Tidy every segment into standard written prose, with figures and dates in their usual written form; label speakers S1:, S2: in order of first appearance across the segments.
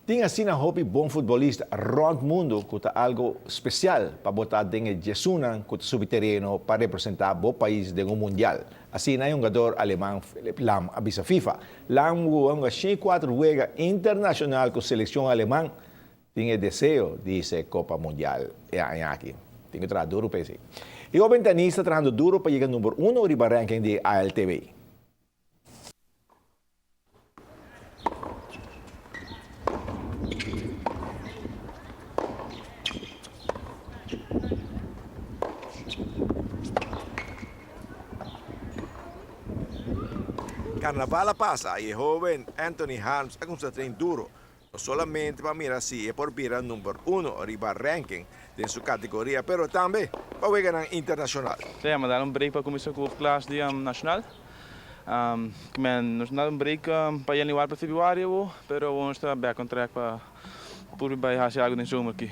S1: Tin asina hopi bon futbolista rond mundo cu ta algo special pa bo ta den e djesunnan cu ta subi tereno pa representa bo pais den un mundial. Asina e hungador aleman Philipp Lahm a bisa FIFA. Lahm cu a hunga 104 wega internacional cu seleccion aleman tin e deseo di hisa Copa Mundial e aña aki. Tin cu traha duro pa esey. E hoben tenista trahando duro pa yega number uno riba ranking di ALTB.
S2: Carnaval a pasa y e hoben Anthony Harms a cuminsa train duro, no solamente pa mira si e por bira number uno riba ranking den su categoria pero tambe pa weganan internacional.
S3: Sí, a dal un break pa cuminsa cu klas di nacional. Nos a dal un break pa januari pa februari awo, pero awo nos ta back on track pa purba bay haci algo den zomer aki.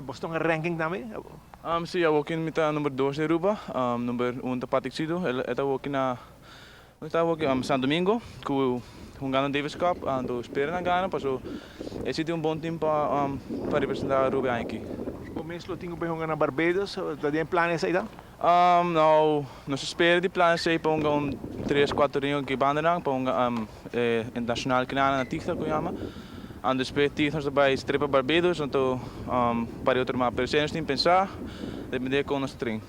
S1: Bos ta un ranking tambe?
S3: Sí, awo aki mi ta number dos den Aruba, number un ta Patrick Sido, e ta awo aki na Nos ta hopi San Domingo cu hungando Davis Cup anto spera nan gana paso e si tin un bon team pa pa representa Aruba e aña aki.
S1: Bo mes lo tin cu bay hunga na Barbados? Ta den plan esey ta?
S3: No, nos ta spera di plan esey pa hunga un tres cuatro ringo aki banda nan pa hunga e internacional kinana na Tigta cu yama anto despues Tigta nos ta bay straight pa Barbados anto pa di otro mas pero esey nos tin pensa depende con nos ta train.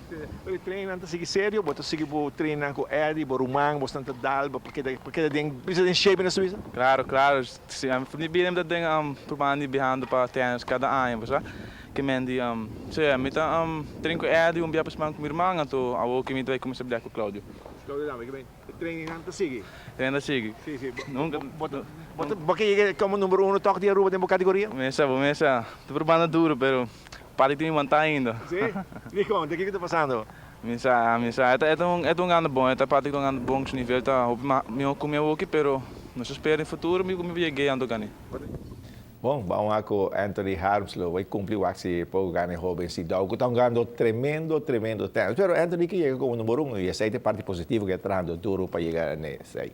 S1: Pero e trainnan ta sigui serio? Bo ta sigui bo trainnan ku Eddie, bo ruman, bosnan ta dal pa keda pa keda den bisa den shape na su bisa?
S3: Claro, claro. Si, mi bida mi ta den probando di biahando pa tennis kada aña, bo sa. Ke men di, si, mi ta train ku Eddie un bia pa siman ku mi ruman, anto awor ke mi ta bai kuminsá blia ku Claudio.
S1: Claudio tambe, ke men e trainingnan ta sigui?
S3: Trainingnan ta sigui.
S1: Si, si. Nunka. Bo ta, bo ta, bo ke yega komo number uno tòg di Aruba den bo kategoria?
S3: Bo mesa, bo mesa. Ta probando duro, pero Pari tin wantá ainda.
S1: Sí? Dikon? Ta kiko ta pasando?
S3: Mi sa, mi sa. E ta, e ta un, e ta un gando bon. E ta parti ku un gando bon. Su nivel ta hopi mas mihó ku mi awoki, pero nos ta spera den futuro mi ku mi por yeg'é anto gane.
S1: Bon, ban wak ku Anthony Harms lo bai kumpli wak si por gana e hoben Sidao ku ta hungando tremendo, tremendo tennis. Pero Anthony ke yega komo number un i esei ta e parti positivo ku e ta trahando duro pa yega n'esei.